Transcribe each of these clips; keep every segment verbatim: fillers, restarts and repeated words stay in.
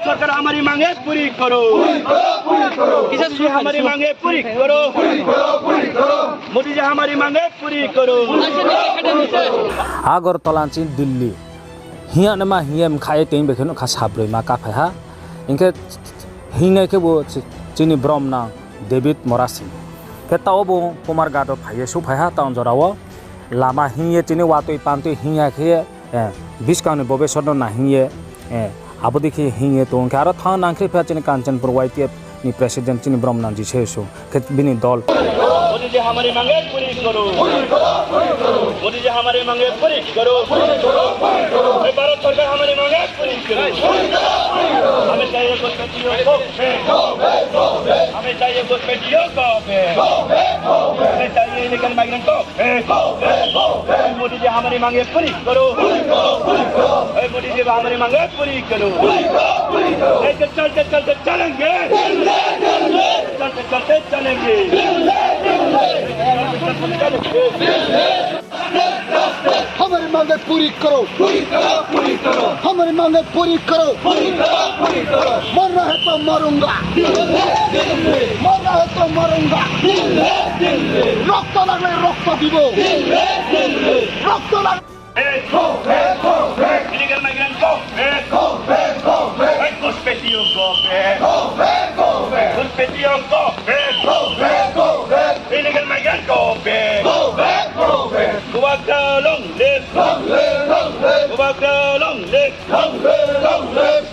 सरकार हमारी मांगे पूरी करो। मोदी जी हमारी मांगे पूरी करो। मोदी जी हमारी मांगे पूरी करो। Agartala ni chini Delhi hing ya naima hing ye mkha ye tei bai khe nuh kha sabroi ma kaphai ha. Hing khe hing nai khe bo chi-, chini bromnang David Morasing. Khe taoh bo Kumarghat wo phai ye souhphai ha, taoh jora wo lama hing ye chini watoi pantoi hing ya khe ye, eh, buskang ni bobesor no na hing ye, eh, abo dei khe hing ye tong khe aro thanng nang khe pha chini Kanchanpur Y T F ni president chini bromnang Jisai Song khe bini dol। Modi जी हमारी मांगे पूरी करो। मोदी जी हमारी मांगे पूरी करो। ए, भारत सरकार हमारी मांगे पूरी करो। हमें चाहिए घुसपैठियों को। हमें चाहिए घुसपैठियों को। हमें चाहिए इलीगल माइग्रेंट को। मोदी जी हमारी मांगे पूरी करो। ए, मोदी जी हमारी मांगे पूरी करो। ऐसे चलते चलते चलेंगे। चलते चलते चलेंगे। हमारी मांगे पूरी करो। हमारी मांगे पूरी करो। मरना है तो मरूंगा। मरना है तो मरूंगा। রক্ত লাগলে রক্ত দিব। রক্ত লাগলে Go back, go back. Illegal migrant, go back. Go back, go back. Hey, ঘুসপেঠিও, go back. Go back, go back. ঘুসপেঠিও, go back. Go back, go back. Illegal migrant, go back. Go back, go back. Bubagra long live. Long live, long live. Bubagra long live. Long live, long live.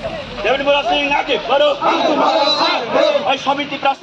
David Murasing আগে বাড়ো। আগে বাড়ো, আগে বাড়ো। এই সমিতি প্রার্থী